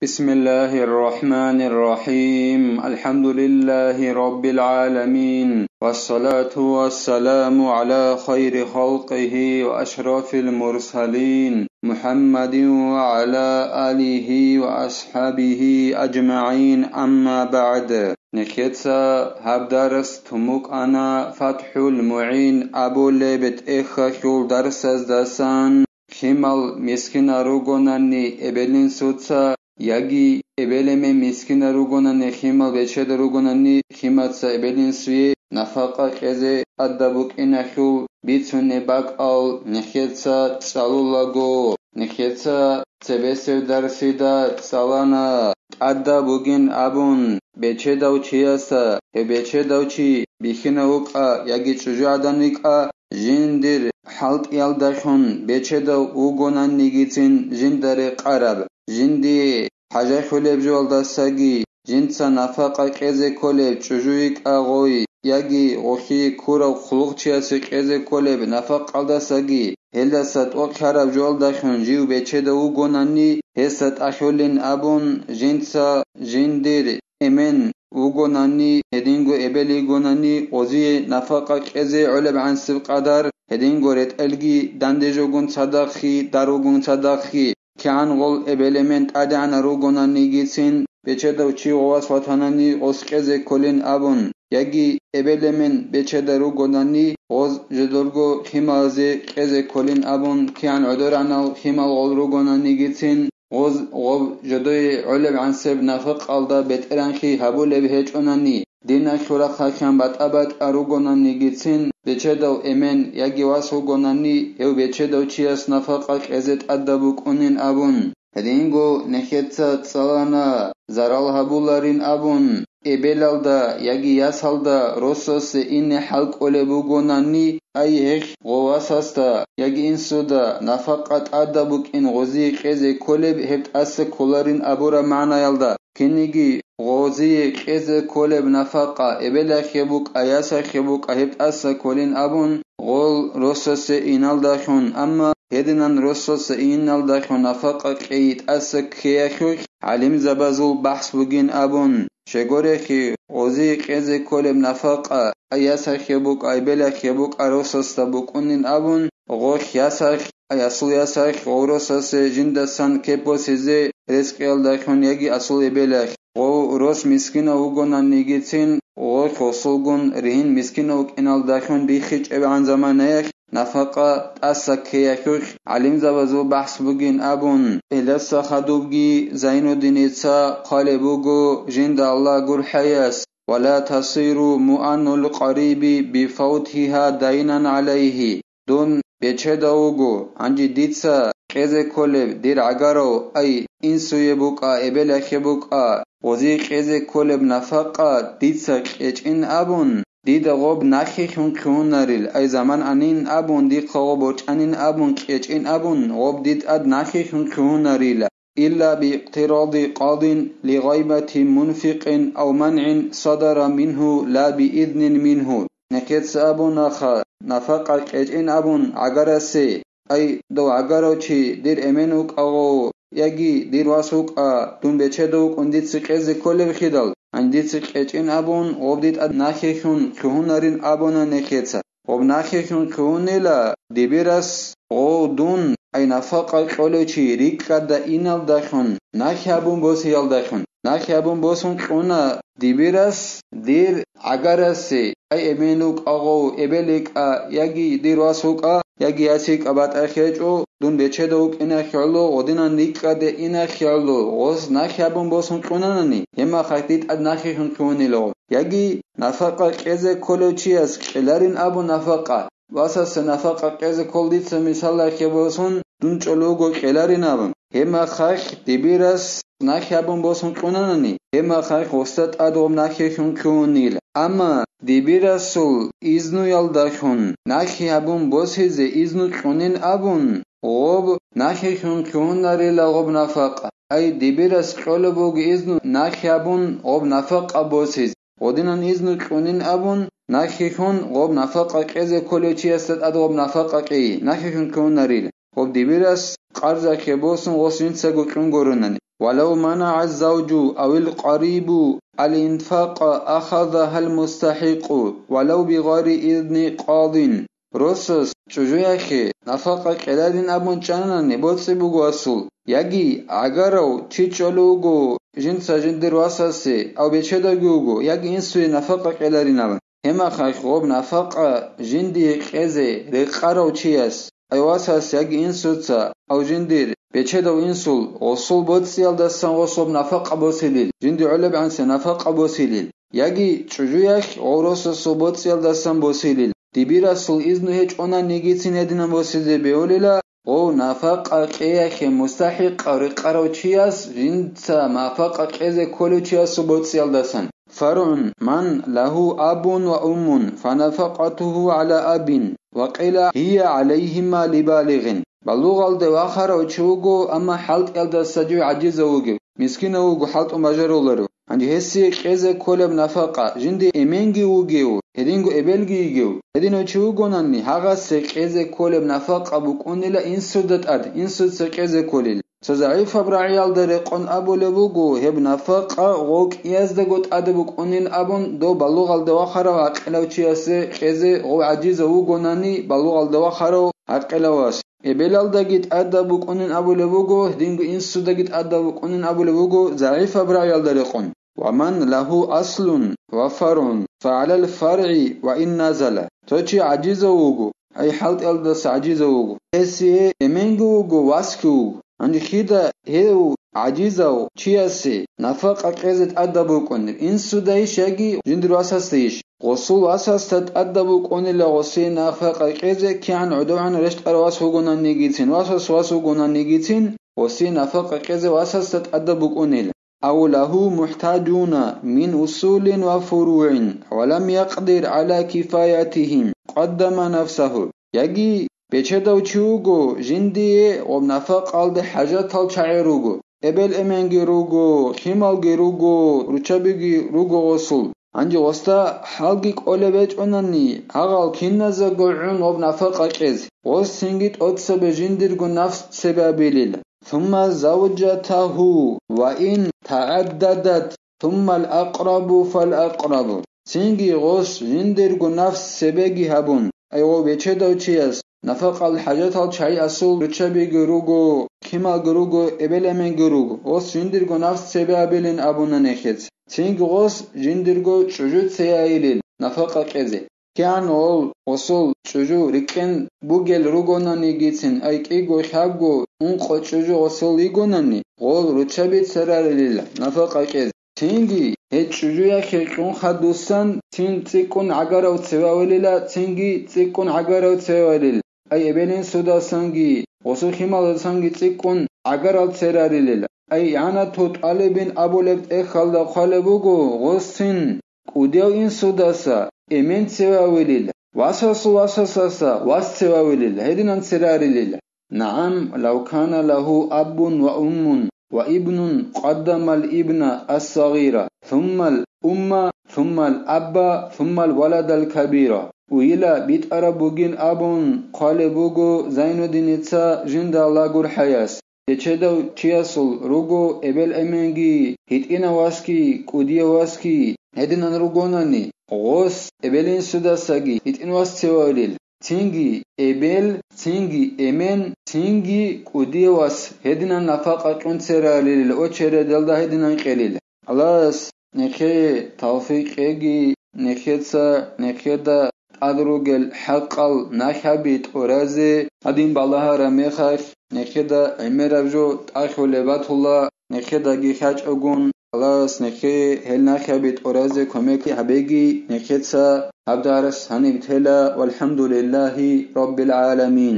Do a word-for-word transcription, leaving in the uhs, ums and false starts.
بسم الله الرحمن الرحيم. الحمد لله رب العالمين. والصلاة والسلام على خير خلقه وأشرف المرسلين محمد وعلى آله وأصحابه أجمعين. أما بعد. Нехеца гьаб дарс тумукъана ФатхӀул МугӀин абулеб тӀехьалъул дарсаздасан. Лъимал мискинал ругонани эбел-инсуца, яги эбел-эмен мискинал ругонани, лъимал бечедал ругонани, лъимаца эбел-инсуе нафакъа кьезе тӀадаб букӀиналъул бицунеб бакӀал нехеца цӀалулаго, нехеца цебесев дарсида цӀалана. ТӀадаб бугин абун бечедав чияса, гьев бечедав чи бихьинав вукӀа яги чӀужугӀадан вукӀа, жиндир хӀалтӀиялдалъун бечедав вугонанигицин жинда рекъараб, жиндие хӀажалъулеб жоялдасаги, жинца нафакъа кьезе кколеб чӀужу йикӀа гъой, яги гъолъие ккурав хъулухъчиясе кьезе кколеб нафакъалдасаги, гьелдаса тӀокӀлъараб жоялдалъун жив бечедав вугонани, гьесда тӀалъулин абун, жинца жиндир эмен вугонани, гьединго эбел йигонани, гъозие нафакъа кьезе гӀолеб гӀансиб къадар, гьединго ретӀелги дандежогун цадахъги, даругун цадахъги, кигӀан гъол эбел-эмен тӀадегӀанал ругонанигицин, бечедав чи гъовас ватанани гъос кьезе кколин абун, яги эбел-эмен бечеда ругонани гъоз жидерго лъималазе кьезе кколин абун, кигӀан гӀодоргӀанал лъимал гъол ругонанигицин, гъоз гъоб жидее гӀолеб гӀансеб нафакъалда бетӀергьанлъи гьабулеб гьечӀонани, диналъул рахъалъан батӀа-батӀа ругонанигицин, бечедав эмен яги вас вугонани, гьев бечедав чияс нафакъа кьезе тӀадаб букӀунин абун, гьединго нехеца цӀалана, зарал гьабуларин абун, эбелалда яги ясалда росасе ине хӀал кӀолеб бугонани, ай гьелъ гъовасасда яги инсуда нафакъа тӀадаб букӀин гъозие кьезе кколеб гьеб тӀаса кколарин абураб магӀнаялда, кинниги гъозие кьезе кколеб нафакъа эбелалъе букӀа, ясалъе букӀа гьеб тӀаса кколин абун, гъол росасе иналдалъун, амма гьединан росасе иналдалъун нафакъа кьей тӀаса ккеялъулъ гӀалимзабазул бахӀс бугин абун, щегорехъи, гъозие кьезе кколеб нафакъа, ай ясалъе букӀа, ай эбелалъе букӀа росасда букӀунин абун, гъолъ ясалъ, ай асул ясалъ гъов росасе жиндасан кеп босизе рескӀиялдалъун яги асул эбелалъ, гъов рос мискинав вугонанигицин, гъолъ гъосулгун ригьин мискинав вукӀиналдалъун биххичӀебгӀан заманаялъ, нафакъа тӀаса ккеялъулъ гӀалимзабазул бахӀс бугин абун, гьелдаса хадубги Зайнуддиница хъвалеб буго жинда Аллагь гурхӀаяс: «Ва ла тасиру муанул къариби бифавтиха дайнан гӀалайгьи». Дун бечедав вуго, гьанже дица кьезе кколеб дир гӀагарав, ай, инсуе букӀа, эбелалъе букӀа, гъозие кьезе кколеб нафакъа дица кьечӀин абун, дида гъоб нахъе хьун хъугьунарил, ай заман анин абун, дихъа гъоб борчӀанин абун, кьечӀин абун, гъоб дид тӀад нахъе хьун хъугьунарила, илла бииътиради къадин лигъайбати мунфикъин ав мангӀин садара мингьу ла биизнин мингьу. Нехеца абунаха, нафакъа кьечӀин абун гӀагарасе, ай, дов гӀагарав чи, дир эмен вукӀа гъов, яги дир вас вукӀа, дун бечедав вукӀун дица кьезе кколеб хидал, гьанже дица кьечӀин абун, гъоб дид тӀад нахъе хьун хъугьунарин абуна нехеца. Гъоб нахъе хьун хъугьунила, дибирас гъов дун, ай нафакъа кьолев чи рикӀкӀада иналдалъун нахъе гьабун босиялдалъун. Нахъе гьабун босун кьуна дибирас дир гӀагарасе, ай эмен вукӀа гъов, эбел йикӀа, яги дир вас вукӀа, яги яс йикӀа батӀа хечӀо, дун бечедав вукӀиналъе гӀоло, гъодинан рикӀкӀаде иналъе гӀоло, гъос нахъе гьабун босун кьунанани, гьеб мехалъ дид тӀад нахъе хьун хъугьунила гъоб. Яги нафакъа кьезе кколев чияс кьеларин абун нафакъа, васасе нафакъа кьезе ккол дица мисалалъе босун, дун чӀолев вуго кьеларин абун. Гьеб мехалъ дибирас нахъе гьабун босун кьунанани, гьеб мехалъ гъосда тӀад гъоб нахъе хьун кьунила. Амма дибирасул изнуялдалъун нахъе гьабун босизе изну кьунин абун, гъоб нахъе хьун кьунарила гъоб нафакъа. Ай, дибирас кьолеб буго изну нахъе гьабун гъоб нафакъа босизе. Гъодинан изну кьунин абун, нахъе хьун гъоб нафакъа кьезе кколев чиясда тӀад гъоб нафакъа кьей, нахъе хьун кьунарила. Гъоб дибирас къарзахъе босун гъос жинцаго кьун гуронани. ولو منع الزوج أو القريب الإنفاق أخذها المستحق ولو بغير إذن قاض. Росас чӀужуяхъе нафакъа кьеларин абун чӀанани боцӀи буго асул, яги гӀагарав чи чӀолев вуго жинца жиндир васасе, ав бечедавги вуго, яги инсуе нафакъа кьеларин абун. Гьемахъах гъоб нафакъа жиндие кьезе рекъарав чияс, ай васас яги инсуца, ав жиндир бечедав инсул, гъосул боцӀиялдасан гъособ нафакъа босилил, жинди гӀолебгӀансе нафакъа босилил, яги чӀужуялъ гъов росасул боцӀиялдасан босилил, дибирасул изну гьечӀонан йигицин гьединан босизе бегьулила, гъов нафакъа кьеялъе мустахӀикъав рекъарав чияс жинца нафакъа кьезе кколев чиясул боцӀиялдасан. فرع من له أب وأم فنفقته على أب، وقيل هي عليهما لبالغ. Балугъалде вахарав чи вуго, амма хӀалтӀиялдаса жив гӀажизав вугев, мискинав вуго, хӀалтӀун бажаруларев. Гьанже гьесие кьезе кколеб нафакъа, жинди эменги вугев, гьединго эбелги йигев, гьединав чи вугонани, гьагъасе кьезе кколеб нафакъа букӀунила инсуда тӀад, инсуца кьезе кколил. Цо загӀипаб рагӀиялда рекъон абулеб буго, гьеб нафакъа гъов кӀияздаго тӀаде букӀунин абун, дов балугъалда вахарав гӀакъилав чиясе кьезе гъов гӀажизав вугонани, балугъалда вахарав гӀакъилав вас. Эбелалдаги тӀадаб букӀунин абулеб буго, гьединго инсудаги тӀадаб букӀунин абулеб буго, загӀипаб рагӀиялда рекъон. ومن له أصل وفرع فعلى الفرع وإن نزل. Цо чи гӀажизав вуго, ай хӀалтӀиялдаса гӀажизав вуго. Гьесие эменги вуго, васги вуго. Гьанже хида гьев гӀажизав чиясе нафакъа кьезе тӀадаб букӀунеб, инсудайищ яги жиндир васасдайищ? Гъосул васасда тӀадаб букӀунила гъосие нафакъа кьезе, кигӀан гӀодовгӀан рещтӀарав вас вугонанигицин, васас вас вугонанигицин, гъосие нафакъа кьезе васасда тӀадаб букӀунила. أو له محتاجون من أصول وفروع ولم يقدر على كفايتهم قدم نفسه. Яги бечедав чи вуго, жиндие гъоб нафакъалде хӀажатал чагӀи руго, эбел-эменги руго, хималги руго, руччабиги руго гъосул. Гьанже гъосда хӀалги кӀолеб гьечӀонани, гьагъал киназего гӀун гъоб нафакъа кьез, гъос цинги тӀоцебе жиндирго нафс цебе абилила. ثم زوجته وإن تعددت، ثم الأقرب فالأقرب. Цинги гъос жиндирго нафс цебеги гьабун, ай гъов бечедав чияс нафакъал хӀажатал чагӀи асул руччабиги руго, хималги руго, эбел-эменги руго, гъос жиндирго нафс цебе абилин абуна нехец. Цинги гъос жиндирго чӀужу цеяйилил нафакъа кьезе. КигӀан гъол гъосул чӀужу рикӀкӀен бугел ругонанигицин, ай кӀиго, лъабго, ункъо чӀужу гъосул йигонани, гъол руччаби церарилила нафакъа кьез. Цинги гьеб чӀужуялъе кьун хадусан цин цӀикӀкӀун гӀагарав цевавилила, цинги цӀикӀкӀун гӀагарав цевавилил. Ай эбел-инсудасанги, гъосул хималдасанги цӀикӀкӀун гӀагарал церарилила. Ай игӀанату тӀалибин абулеб тӀехьалда хъвалеб буго, гъос цин кӀудияв инсудаса эмен цевавилил, васасул васасаса вас цевавилил, гьединан церарилил. نعم، لو كان له أب وأم وابن قدم الابن الصغير، ثم الأم، ثم الأب، ثم الولد الكبير. Уйила битӀараб бугин абун хъвалеб буго Зайнуддиница жинда лагурхӀаяс. Бечедав чиясул руго эбел-эменги, гьитӀинав васги, кӀудияв васги, гьединан ругонани, гъос эбел-инсудасаги гьитӀин вас цевавилил, цинги эбел, цинги эмен, цинги кӀудияв вас, гьединан нафакъа кьун церарилил, очередалда гьединан кьелил. Аллагьас нехее тавфикъ кьеги, нехеца нехеда тӀад ругел хӀакъал нахъаби тӀуразе, гьадин балагьараб мехалъ, нехеда гӀемераб жо тӀахьулеб батула, нехедаги хьачӀогун, Аллагьас нехее гьел нахъаби тӀуразе кумек гьабеги, нехеца гьаб дарс гьаниб тела, валхӀамдулиллагьи раббил гӀаламин.